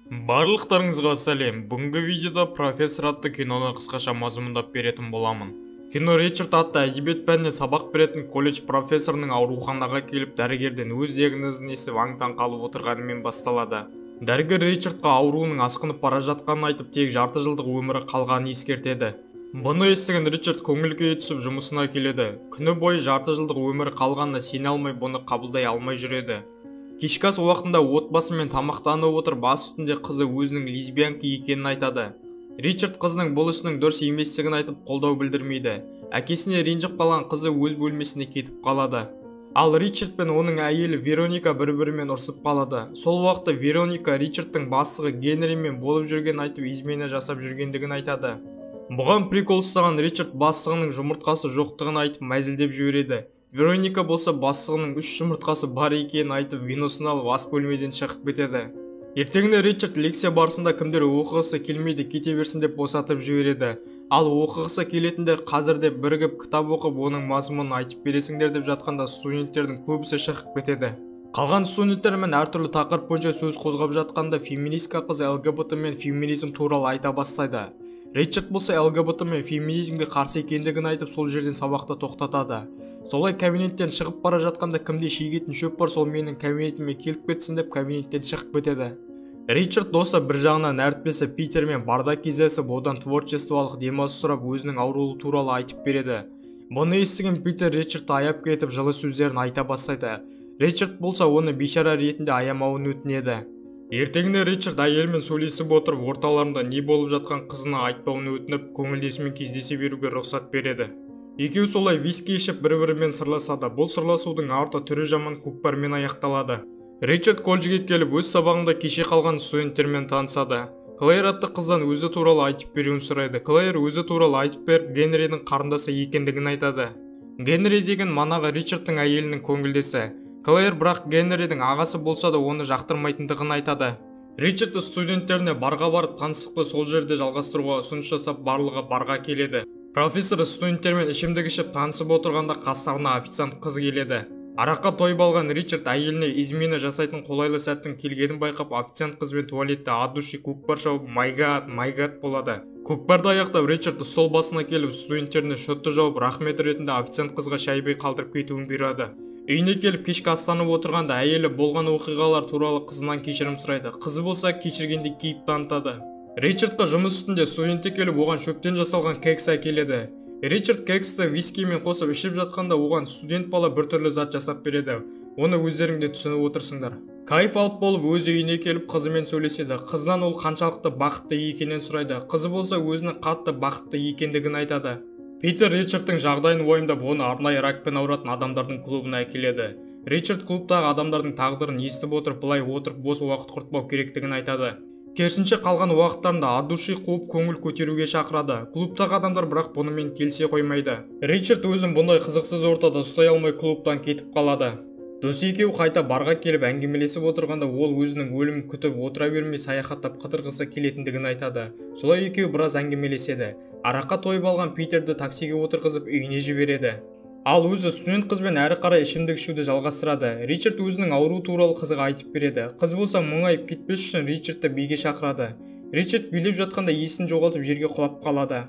Барлықтарыңызға сәлем. Бүгінгі видеода «Профессор» атты киноны қысқаша мазмұндап беретін боламын. Кино Ричард атты әдебиет пәнінен сабақ беретін колледж профессорының ауруханаға келіп, дәрігерден өз диагнозын естіп, аң-таң қалып отырғанымен басталады. Дәрігер Ричардқа ауруының асқынып бара жатқанын айтып, тек жарты жылдық өмірі қалғанын ескертеді. Бұны естіген Ричард көңіл күйі түсіп, жұмысына келеді. Күні бойы жарты жылдық өмірі қалғанына сене алмай, бұны қабылдай алмай жүреді. Кешкі ас уақытында отбасымен тамақтанып отырып, ас үстінде қызы өзінің лесбиянка екенін айтады. Ричард қызының бұл ісінің дұрыс еместігін айтып, қолдау білдірмейді. Әкесіне ренжіп қалған қызы өз бөлмесіне кетіп қалады. Ал Ричард пен оның әйелі Вероника бір-бірімен ұрсып қалады. Сол уақытта Вероника Ричардтың бастығы Генримен болып жүргенін айтып, измена жасап жүргендігін айтады. Бұған прикол ұстаған Ричард бастығының жұмыртқасы жоқтығын айтып, мәзілдеп жібереді. Вероника болса бастығының 3 жұмыртқасы бар екенін айтып, виносын алып, ас бөлмеден шығып кетеді. Ертеңіне Ричард лекция барысында кімдер оқығысы келмейді, кете берсін деп босатып жібереді. Ал оқығысы келетіндер қазір деп бірігіп кітап оқып, оның мазмұнын айтып бересіңдер деп жатқанда студенттердің көбісі шығып кетеді. Қалған студенттермен әртүрлі тақырып бойынша сөз қозғап жатқанда феминистка қыз ЛГБТ мен феминизм туралы айта бастайды. Ричард болса ЛГБТ мен феминизмге қарсы екендігін айтып, сол жерден сабақты тоқтатады. Солай кабинеттен шығып бара жатқанда кімде шегетін шөп бар, сол менің кабинетіме келіп кетсін деп кабинеттен шығып кетеді. Ричард досы, бір жағынан әріптесі Питермен барда кездесіп, одан творчестволық демалыс сұрап, өзінің ауруы туралы айтып береді. Бұны естіген Питер Ричардты аяп кетіп, жылы сөздерін айта бастайды. Ричард болса оны бейшара ретінде аямауын өтінеді. Ертеңіне Ричард әйелімен сөйлесіп отырып, орталарында не болып жатқан қызына айтпауын өтініп, көңілдесімен кездесе беруге рұқсат береді. Екеуі солай виски ішіп, бір-бірімен сырласады. Бұл сырласудың арты түрі жаман көкпармен аяқталады. Ричард колледжге келіп, өз сабағында кеше қалған студенттермен танысады. Клэйр атты қыздан өзі туралы айтып беруін сұрайды. Клэйр өзі туралы айтып беріп, Генридің қарындасы екендігін айтады. Генри деген манағы Ричардтың әйелінің көңілдесі. Клэйр бірақ Генридің ағасы болса да оны жақтырмайтындығын айтады. Ричард студенттеріне барға барып, таныстықты сол жерде жалғастыруға ұсыныс жасап, барлығы барға келеді. Профессор студенттермен ішімдік ішіп танысып отырғанда қастарына официант қыз келеді. Араққа тойып алған Ричард әйеліне измена жасайтын қолайлы сәттің келгенін байқап, официант қызбен туалетте от души көкпар шауып, my god, my god болады. Көкпарды аяқтап, Ричард стол басына келіп, студенттеріне шотты жауып, рахмет ретінде официант қызға шай қалдырып кетуін бұйырады. Үйіне келіп кешкі астанып отырғанда әйелі болған оқиғалар туралы қызынан кешірім сұрайды. Қызы болса кешіргенде кейіп танытады. Ричардқа жұмыс үстінде студенті келіп, оған шөптен жасалған кекс әкеледі. Ричард кексті вискимен қосып ішіп жатқанда оған студент бала біртүрлі зат жасап береді. Оны өздерің де түсініп отырсыңдар. Кайф алып болып өз үйіне келіп қызымен сөйлеседі. Қызынан ол қаншалықты бақытты екенін сұрайды. Қызы болса өзінің қатты бақытты екендігін айтады. Питер Ричардтың жағдайын уайымдап, оны арнайы ракпен ауыратын адамдардың клубына әкеледі. Ричард клубтағы адамдардың тағдырын естіп отырып, былай отырып бос уақыт құртпау керектігін айтады. Керісінше қалған уақыттарында от души қуып, көңіл көтеруге шақырады. Клубтағы адамдар бірақ бұнымен келісе қоймайды. Ричард өзін бұндай қызықсыз ортада ұстай алмай, клубтан кетіп қалады. Досы екеуі қайта барға келіп әңгімелесіп отырғанда ол өзінің өлімін күтіп отыра бермей, саяхаттап қыдырғысы келетіндігін айтады. Солай екеуі біраз әңгімелеседі. Араққа тойып алған Питерді таксиге отырғызып, үйіне жібереді. Ал өзі студент қызбен әрі қарай ішімдік ішуді жалғастырады. Ричард өзінің ауруы туралы қызға айтып береді. Қыз болса мұңайып кетпес үшін Ричардты биге шақырады. Ричард билеп жатқанда есін жоғалтып, жерге құлап қалады.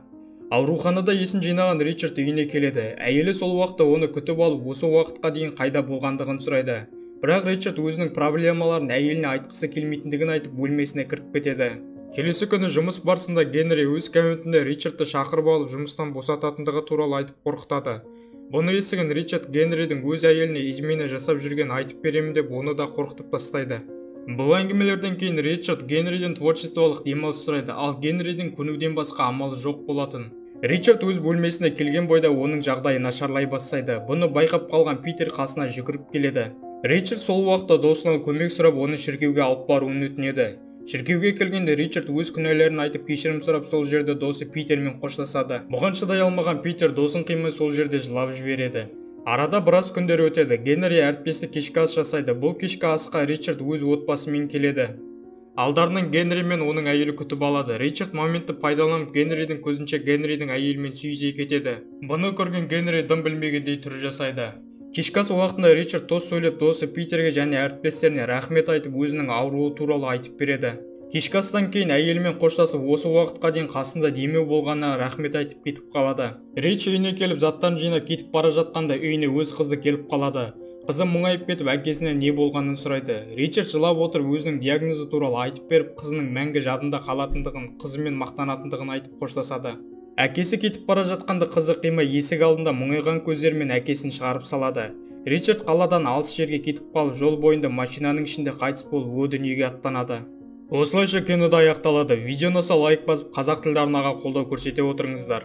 Ауруханада есін жинаған Ричард үйіне келеді. Әйелі сол уақытта оны күтіп алып, осы уақытқа дейін қайда болғандығын сұрайды. Бірақ Ричард өзінің проблемаларын әйеліне айтқысы келмейтіндігін айтып, бөлмесіне кіріп кетеді. Келесі күні жұмыс барысында Генри өз кабинетінде Ричардты шақырып алып, жұмыстан босататындығы туралы айтып қорқытады. Бұны естіген Ричард Генридің өз әйеліне измена жасап жүргенін айтып беремін деп, оны да қорқытып тастайды. Бұл әңгімелерден кейін Ричард Генриден творчестволық демалыс сұрайды, ал Генридің көнуден басқа амалы жоқ болатын. Ричард өз бөлмесіне келген бойда оның жағдайы нашарлай бастайды. Бұны байқап қалған Питер қасына жүгіріп келеді. Ричард сол уақытта досынан көмек сұрап, оны шіркеуге алып баруын өтінеді. Шіркеуге келгенде Ричард өз күнәлерін айтып, кешірім сұрап, сол жерде досы Питермен қоштасады. Бұған шыдай алмаған Питер досын қимай сол жерде жылап жібереді. Арада біраз күндер өтеді. Генри әріптесі кешкі ас жасайды. Бұл кешкі асқа Ричард өз отбасымен келеді. Алдарынан Генри мен оның әйелі күтіп алады. Ричард моментті пайдаланып, Генридің көзінше Генридің әйелімен сүйісе кетеді. Бұны көрген Генри дым білмегендей түр жасайды. Кешкі ас уақытында Ричард тост сөйлеп, досы Питерге және әріптестеріне рахмет айтып, өзінің ауруы туралы айтып береді. Кешкі астан кейін әйелімен қоштасып, осы уақытқа дейін қасында демеу болғанына рахмет айтып кетіп қалады. Рич үйіне келіп заттарын жинап кетіп бара жатқанда үйіне өз қызы келіп қалады. Қызы мұңайып кетіп әкесіне не болғанын сұрайды. Ричард жылап отырып өзінің диагнозы туралы айтып беріп, қызының мәңгі жадында қалатындығын, қызымен мақтанатындығын айтып қоштасады. Әкесі кетіп бара жатқанда қызы қимай есік алдында мұңайған көздерімен әкесін шығарып салады. Ричард қаладан алыс жерге кетіп қалып, жол бойында машинаның ішінде қайтыс болып, о дүниеге аттанады. Осылайша кинода аяқталады. Видеоны лайк басып, қазақ тілді арнаға қолдау көрсете отырыңыздар.